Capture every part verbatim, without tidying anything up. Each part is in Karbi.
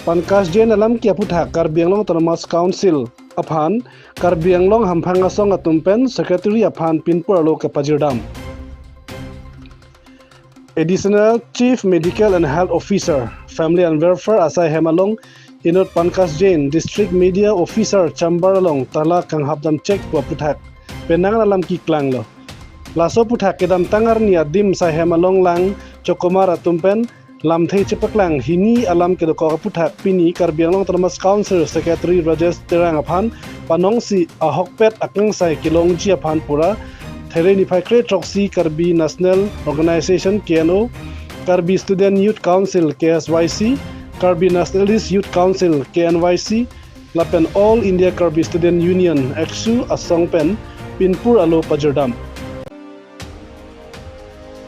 Pankaj Jain alam ke aphuthak Karbi Anglong Autonomous Council aphan Karbi Anglong Hamphang Asong atum pen Secretary aphan pinpur alo kapajirdam. Additional Chief Medical and Health Officer, Family and Welfare asai hem along inut Pankaj Jain, District Media Officer Chambal along tala kanghapdam chek pu aphuthak penang alam keklanglo. Laso aphuthak kedamtang arni adim sai hem along lang chokomar atum pen lamthe chepaklang hini alam kedokok aphuthak pini Karbi Anglong Autonomous Council Secretary Rajesh Terang aphan panongsi ahokpet akangsai kelongji aphan pura There niphai kre throksi Karbi National Organization, K N O, Karbi Student Youth Council, K S Y C, Karbi Nationalist Youth Council, K N Y C, lapen All India Karbi Student Union, ACSU, asong pen pinpur alo pajirdam.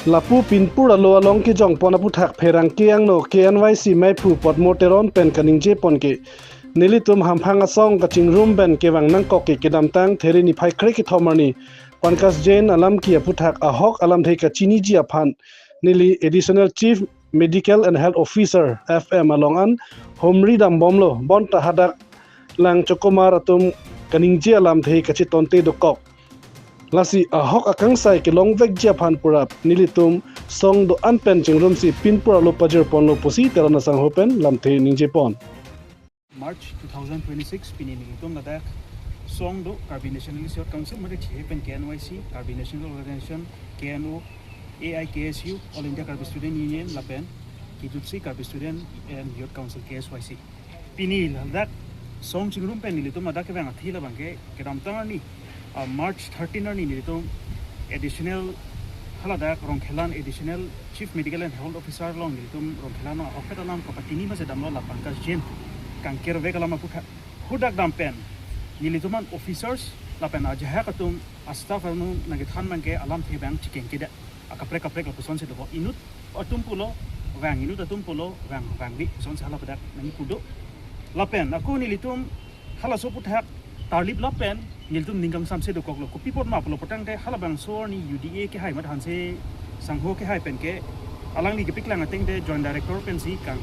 Lapu pinpur alo along kejongpon aphuthak pherangke angno K N Y C maiphu Potmo Teron pen kaningjepon ke, nelitum Hamphang Asong kachingrum pen kevang nangkok ke kedamtang There niphai kre kethom arni Pankaj Jain alam ke aphuthak ahok alamthe kachiniji aphan neli Additional Chief Medical and Health Officer, F M along an humri dambomlo, bonta hadak lang chokomar atum kaningje alamthe kachetonte dokok. Lasi ahok akangsai kelongvekji aphan pura nelitum song do-an pen chingrumsi pinpur alo pajirponlo pusi Teron asangho pen lamthe ningjepon. March two thousand twenty-six pini nelitum ladak song do Karbi Nationalist Youth Council mate chihep pen K N Y C, Karbi National Organization, K N O, A I K S U, All India Karbi Student Union lapen kijutsi Karbi Student and Youth Council, K S Y C. Pini ladak song chingrum pen nelitum ladak kevang athi labang ke kedamtang arni, ah, March thirteen arni nelitum additional haladak Rongkhelan Additional Chief Medical and Health Officer along nelitum Rongkhelan along ahokpet alam kapatini masi damlo la Pankaj Jain kangkirvek alam aphuthak. Hadak dam pen nelitum an officers lapen ajahak atum astaff atum nangkethan abang ke alamthe abang chikengkedet akaprek kaprek lapusonsi dokok, inut atum pulo vang, inut atum pulo vang, vangve pusonsi hala aphuthak nangkipu do. Lapen ako nelitum halaso aphuthak tarlip lapen nelitum ning kangsamse dokoklo. Kopi apot ma pulo putangte halabangso arni U D A kehai mate Hanse Sangho kehai pen ke alangli kepaklang ateng te Joint Director pensi kang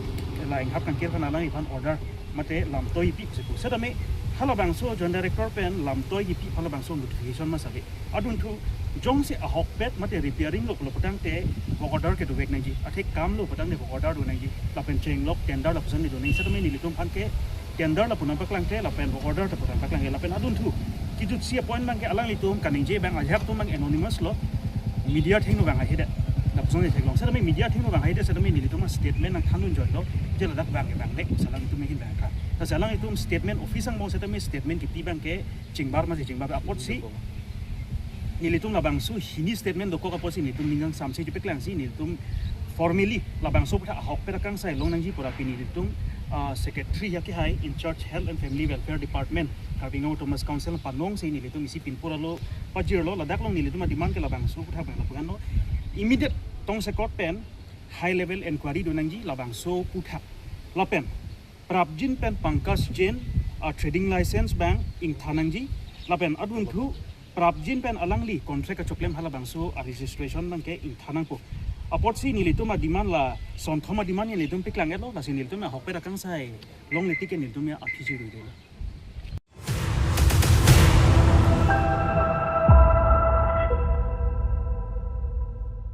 la inghap kangkir aphan alangliphan order mate lamtoi pi pusi pu. Setame halabangso Joint Director pen lamtoi kipi halabangso notification ma save. Adunthu jongsi ahokpet mate repairing lo pulo putangte work order kedovek nangji. Athe kam lo putangte work order do nangji. Lapen chenglok tender lapuson do nangji. Setame nelitum aphan ke tender lapu nangpaklangkle lapen work order lapu nangpaklangkle lapen adunthu kijutsi apoint abang ke alanglitum kaningje abang ajahak atum abang anonymous lo. Media athengno vang ahedet. Lapuson theklong. Setame media athengno vang ahedet setame nelitum statement nangthandun joilo. Je ladak vang ke vangle, alangtum ahin vang kha. Lasi alanglitum statement office angbong setame statement kipi abang ke chingbar masi chingbar apotsi nelitum labangso hini statement dokok apotsi nelitum ning kangsamse chepaklangsi nelitum formally labangso aphuthak ahokpet akangsai long nangji pura pini nelitum, ah, Secretary ya kehai in charge Health and Family Welfare Department Karbi Anglong Autonomous Council panongsi nelitum isi pinpur alo pajirlo, ladak along nelitum ademand ke labangso aphuthak abang lapu-anlo, immediate tongsekot pen high level inquiry do nangji labangso aphuthak. Lapen prapjin pen Pankaj Jain a trading license abang ingthan nangji. Lapen adunthu prapjin pen alangli contract kachoklem halabangso a registration abang ke ingthan nangpo. Apotsi nelitum ademand la sonthom ademand nelitum paklang-etlo, lasi nelitum ahokpet akangsai longle tik ke nelitum ya aphi jiru delo.